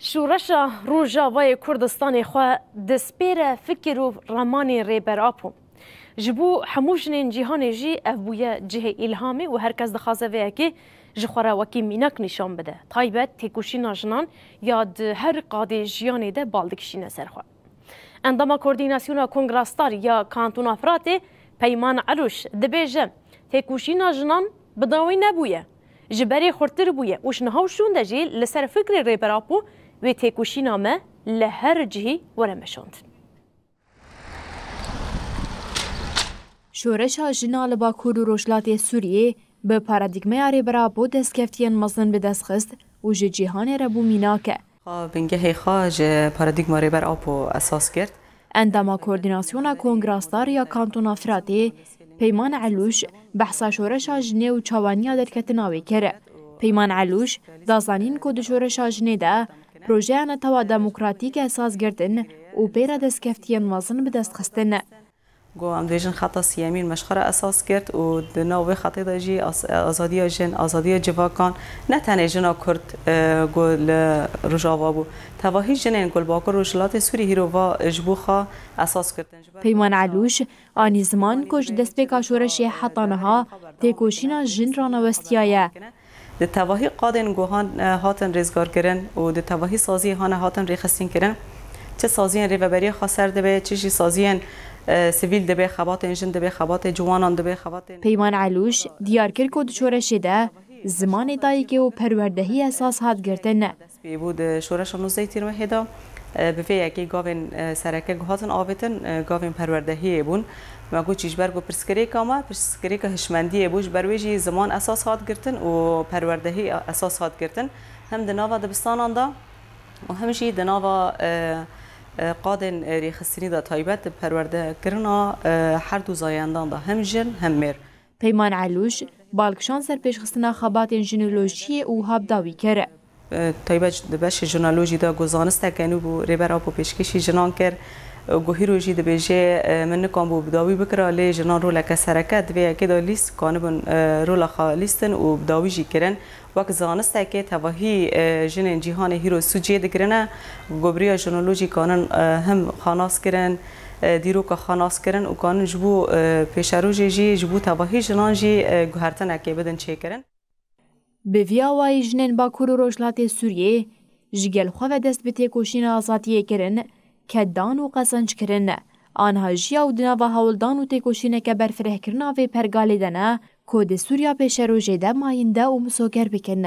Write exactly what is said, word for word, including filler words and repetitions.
Şoreşa Rojavayê Kurdistanê xwe destpêre fikir û remanê Rêber Apo. Ji bo hemû jinên cîhanê jî ev bûye cihê îlhamê û her kes dixwaze vê yekê ji xwe re wekî mînak nîşan bide. Taybet têkoşîna jinan ya di her qadê jiyanê de bal dikişîne ser xwe. Endama Koordînasyona Kongra Star ya Kantona Firatê Peyman Elûş dibêje, têkoşîna jinan bi dawî nebûye. Ji berê xurttir bûye û ji niha û şûn de jî li ser fikrê Rêber Apo wê têkoşîna me li her cihî were meşandin. Şoreşa jina li Bakur û Rojhilatê Sûriyê bi paradîgmeya Rêber Apo destkeftiyên mezin bi dest xist û ji cîhanê re bû mînak e. Xwe bingehê xwe ji paradîgma Rêber Apo esas girt. Endama Koordînasyona Kongra Star ya Kantona Firatê, Peyman Elûş, behsa şoreşa jinê û çawaniya derketina wê kir. Peyman Elûş da zanîn ku di şoreşa jinê de projeya netewa demokratîk esas girtin û pê re destkeftiyên mezin bi dest xistin. Got, em dibêjin xeta siyemîn me ji xwe re esas girt û di nav vê xetê de jî az-, azadiya jin, azadiya civakan, ne tenê jina Kurd, e, ku li Rojava bû. Tevahî jinên ku li Bakur Rojhilatê Sûrî hîro va ji bo xwe esas girtin. Ji ber Peyman Elûş anî ziman ku ji destpêka şoreşê heta niha têkoşîna jin ranewestiyaye. Di tevahî qadên guhan, e, hatin rêzgarkirin û di tevahî saziyê hane hatin rêxistinkirin. Çi saziyên Rêveberiya Xweser dibe, çi jî saziyên, e, sivîl dibe, xebatên jin dibe, xebatê ciwanan dibe, xebatên Peyman Elûş diyar kir ku di şoreşê de zimanê dayikê û perwerdehî esas hat girtin. Pê bû di şoreşa nozdeh Tîrmehê de, e, bi vê yekê gavên, e, sereke hatin avêtin, e, gavên perwerdehiyê bûn. Me got jî ji ber ku pirsgirêka me, pirsgirêka hişmendiyê bû, ji ber wê jî ziman esas hat girtin û perwerdehî esas hat girtin. Hem di nava dibistanan de û hem jî di nava, e, e, qadên, e, rêxistinî de taybet di perwerdekirina, e, her du zayendan de hem jin hem mêr. Peyman Elûş balkişan serpêşxistina xebatên jinolojiyê û wiha bi dawî kir. E, taybet di beşê jinolojî de ku zanisteke nû bû, Rêber Apo pêşkêşî jinan kir. E, ku hîro jî dibêje, e, min nikanbû bi dawî bikira, lê jinan roleke sereke di vê yekê de lîst, kanibin, e, rola xwe lîstin û bi dawî jî kirin. Wek zanistekê tevahî, e, jinên cîhanê hîro sûcê digirine, ku bi riya jinolojî kanin, e, hem xwe nas kirin, e, dîroka xwe nas kirin û kanin ji bo, e, pêşerojê jî, ji bo tevahî jinan jî, e, guhertinekê bidin çêkirin. Bi vî awayî jinên Bakur û Rojhilatê Sûriyê ji gel xwe ve dest bi têkoşîna azadiyê kirin, ke dan û qezenc kirin. Aniha jî ew di nava hewldan û têkoşîneke berfirehkirina vê pergalê de ne, ku di Sûriya pêşerojê de mayînde û misoger bikin.